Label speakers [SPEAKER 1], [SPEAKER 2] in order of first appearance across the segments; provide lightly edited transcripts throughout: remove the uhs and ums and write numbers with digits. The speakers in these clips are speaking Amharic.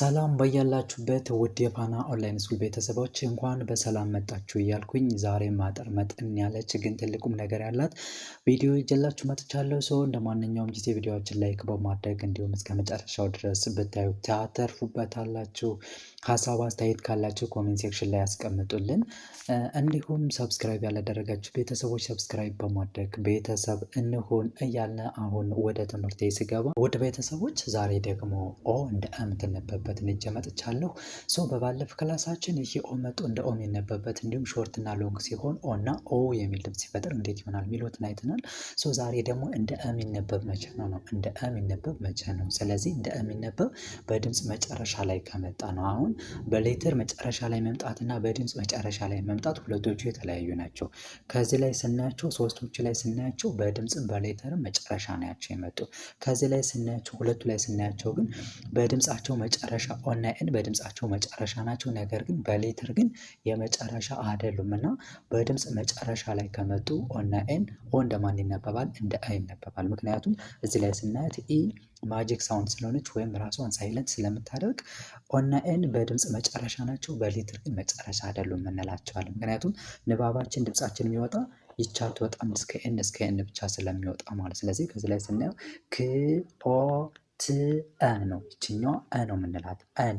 [SPEAKER 1] ሰላም በያላችሁበት ውድ የፋና online school ቤተሰቦች እንኳን በሰላም መጣችሁ እያልኩኝ ዛሬም አጠር መጠን ያለች ግን ትልቁም ነገር ያላት ቪዲዮ ይዤላችሁ መጥቻለሁ። So እንደ ማንኛውም ጊዜ ቪዲዮዎችን like በማድረግ እንዲሁም እስከ መጨረሻው ድረስ ብታዩ ታተርፉበታላችሁ። ሀሳብ አስተያየት ካላችሁ comment section ላይ ያስቀምጡልን። እንዲሁም subscribe ያላደረጋችሁ ቤተሰቦች subscribe በማድረግ ቤተሰብ እንሁን እያልን አሁን ወደ ትምህርቴ ስገባ ውድ ቤተሰቦች ዛሬ ደግሞ ኦ እንደ አ የምትነበብበትን ይዤ መጥቻለሁ። So በባለፈ ክላሳችን ይሄ ኦ መጡ እንደ ኦ የሚነበብበት እንዲሁም short እና long ሲሆን ኦ እና ኦ የሚል ድምፅ ሲፈጥር እንዴት ይሆናል የሚሉትን አይተናል። So ዛሬ ደግሞ እንደ አ የሚነበብ መቼ ነው ነው እንደ አ የሚነበብ መቼ ነው? ስለዚህ እንደ አ የሚነበብ በድምፅ መጨረሻ ላይ ከመጣ ነው። አሁን በ letter መጨረሻ ላይ መምጣትና በድምፅ መጨረሻ ላይ መምጣት ሁለቶቹ የተለያዩ ናቸው። ከዚህ ላይ ስናያቸው ሶስቶቹ ላይ ስናያቸው በድምፅም በ letter ም መጨረሻ ናቸው የመጡ። ከዚህ ላይ ስናያቸው ሁለቱ ላይ ስናያቸው ግን በድምፃቸው መጨረሻ ኦ እና ኤን በድምፃቸው መጨረሻ ናቸው። ነገር ግን በ letter ግን የመጨረሻ አይደሉም እና በድምፅ መጨረሻ ላይ ከመጡ ኦ እና ኤን ኦ እንደማን ይነበባል? እንደ አ ይነበባል። ምክንያቱም እዚህ ላይ ስናያት ኢ magic sound ስለሆነች ወይም ራሷን silent ስለምታደርግ ኦ እና ኤን በድምፅ መጨረሻ ናቸው፣ በ letter ግን መጨረሻ አይደሉም እንላቸዋለን። ምክንያቱም ንባባችን ድምፃችን የሚወጣ ይቻ አትወጣም እስከ N እስከ N ብቻ ስለሚወጣ ማለት። ስለዚህ ከዚህ ላይ ስናየው ክ ኦ ት አ ነው። ይችኛዋ አ ነው የምንላት አን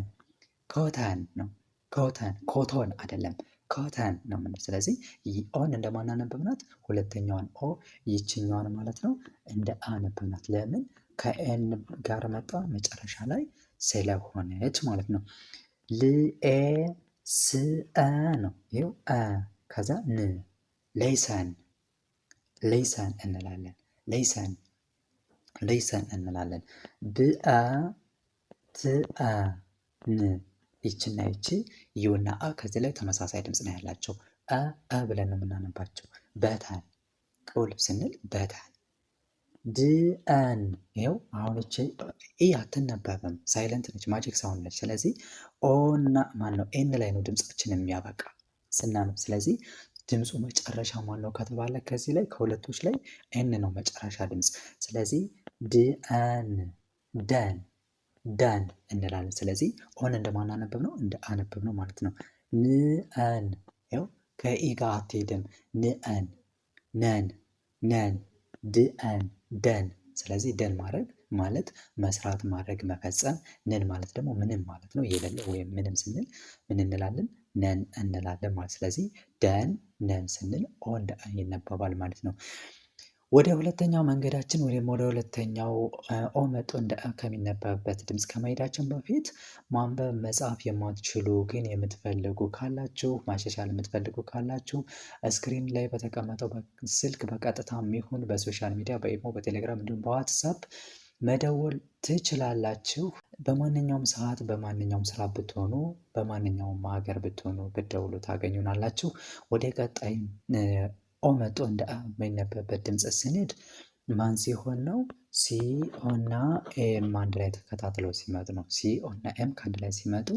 [SPEAKER 1] cotton ነው። Cotton ኮቶን አይደለም cotton ነው የምንለው። ስለዚህ ኦን እንደማን አነበብናት? ሁለተኛዋን ኦ ይችኛዋን ማለት ነው እንደ አ አነበብናት። ለምን ከ N ጋር መጣ መጨረሻ ላይ ስለሆነች ማለት ነው። ል ኤ ስ አ ነው። ይኸው አ ከዛ ን lesson lesson እንላለን። Lesson lesson እንላለን። ብአ ትአ ን ይችና ይቺ U ና አ ከዚህ ላይ ተመሳሳይ ድምፅ ነው ያላቸው። አ አ ብለን ነው የምናነባቸው። Button ቁልፍ ስንል button። ድአን ይኸው አሁን ይቺ ኢ አትነበብም፣ silent ነች፣ magic sound ነች። ስለዚህ ኦ እና ማን ነው N ላይ ነው ድምፃችን የሚያበቃ ስናነብ። ስለዚህ ድምፁ መጨረሻ ማን ነው ከተባለ ከዚህ ላይ ከሁለቶች ላይ N ነው መጨረሻ ድምፅ። ስለዚህ ድአን done done እንላለን። ስለዚህ ኦን እንደማናነብብ ነው እንደ አነብብ ነው ማለት ነው። ንአን ይኸው ከኢ ጋር አትሄድም። ንአን ነን ነን ድአን done። ስለዚህ done ማድረግ ማለት መስራት፣ ማድረግ፣ መፈጸም። None ማለት ደግሞ ምንም ማለት ነው። የሌለ ወይም ምንም ስንል ምን እንላለን? None እንላለን ማለት። ስለዚህ done none ስንል ኦ እንደ አ ይነበባል ማለት ነው። ወደ ሁለተኛው መንገዳችን ወይም ወደ ሁለተኛው ኦ መጦ እንደ አ ከሚነበብበት ድምፅ ከመሄዳችን በፊት ማንበብ መጻፍ የማትችሉ ግን የምትፈልጉ ካላችሁ ማሻሻል የምትፈልጉ ካላችሁ screen ላይ በተቀመጠው ስልክ በቀጥታ ይሁን በ social media በኢሞ በቴሌግራም እንዲሁም በዋትሳፕ መደወል ትችላላችሁ። በማንኛውም ሰዓት በማንኛውም ስራ ብትሆኑ በማንኛውም ሀገር ብትሆኑ ብትደውሉ ታገኙናላችሁ። ወደ ቀጣይ ኦ መጦ እንደ አ የሚነበብበት ድምፅ ስንሄድ ማን ሲሆን ነው? C O እና M አንድ ላይ ተከታትለው ሲመጡ ነው። C O እና M ከአንድ ላይ ሲመጡ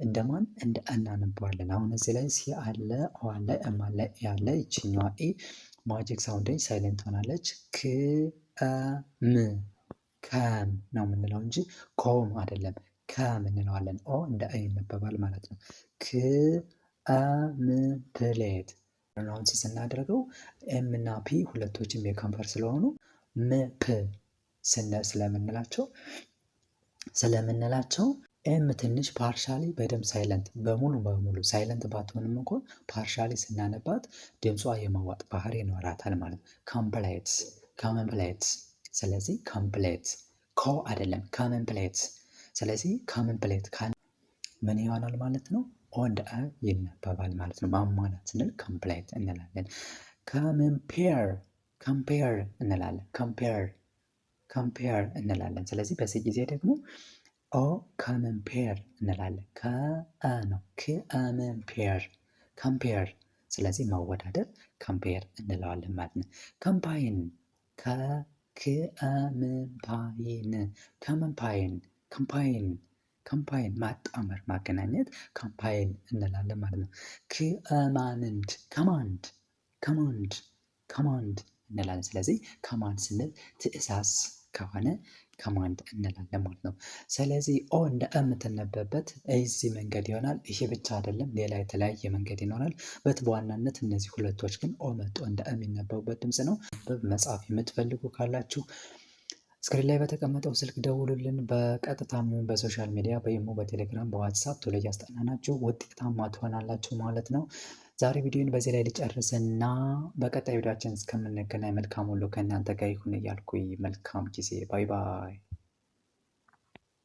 [SPEAKER 1] እንደማን እንደ አ እናነበዋለን። አሁን እዚህ ላይ C አለ፣ O አለ፣ M አለ፣ A አለ። ይችኛዋ E magic sound silent ሆናለች። ክ አ ም come ነው የምንለው እንጂ ኮም አይደለም። Come እንለዋለን። ኦ እንደ አ ይነበባል ማለት ነው። ክ አ ም plate pronounce ስናደርገው M እና P ሁለቶችም የከንፈር ስለሆኑ ም ፕ ስለምንላቸው M ትንሽ partially በደንብ silent በሙሉ በሙሉ silent ባትሆንም እንኳን partially ስናነባት ድምጿ የመዋጥ ባህሪ ይኖራታል ማለት ነው። Complete complete። ስለዚህ complete ኮ አይደለም complete። ስለዚህ complete ምን ይሆናል ማለት ነው? ኦ እንደ አ ይነበባል ማለት ነው። ማሟላት ስንል complete እንላለን። Compare compare እንላለን። Compare compare እንላለን። ስለዚህ በዚህ ጊዜ ደግሞ ኦ compare እንላለን። ከአ ነው compare compare። ስለዚህ ማወዳደር compare እንለዋለን ማለት ነው። Combine ከክአምፓይን combine combine combine ማጣመር ማገናኘት combine እንላለን ማለት ነው። Command command command command እንላለን። ስለዚህ command ስንል ትዕዛዝ ከሆነ Command እንላለን ማለት ነው። ስለዚህ ኦ እንደ እ የምትነበብበት እዚህ መንገድ ይሆናል። ይሄ ብቻ አይደለም፣ ሌላ የተለያየ መንገድ ይኖራል። But በዋናነት እነዚህ ሁለቶች ግን ኦ መጥቶ እንደ እ የሚነበቡበት ድምፅ ነው። መጻፍ የምትፈልጉ ካላችሁ screen ላይ በተቀመጠው ስልክ ደውሉልን። በቀጥታ የሚሆን በ social media በኢሞ፣ በቴሌግራም፣ በዋትሳፕ ቶሎ እያስጠናናችሁ ውጤታማ ትሆናላችሁ ማለት ነው። ዛሬ ቪዲዮን በዚህ ላይ ልጨርስና በቀጣይ ቪዲዮችን እስከምንገናኝ መልካም ሁሉ ከእናንተ ጋር ይሁን እያልኩኝ መልካም ጊዜ። Bye bye።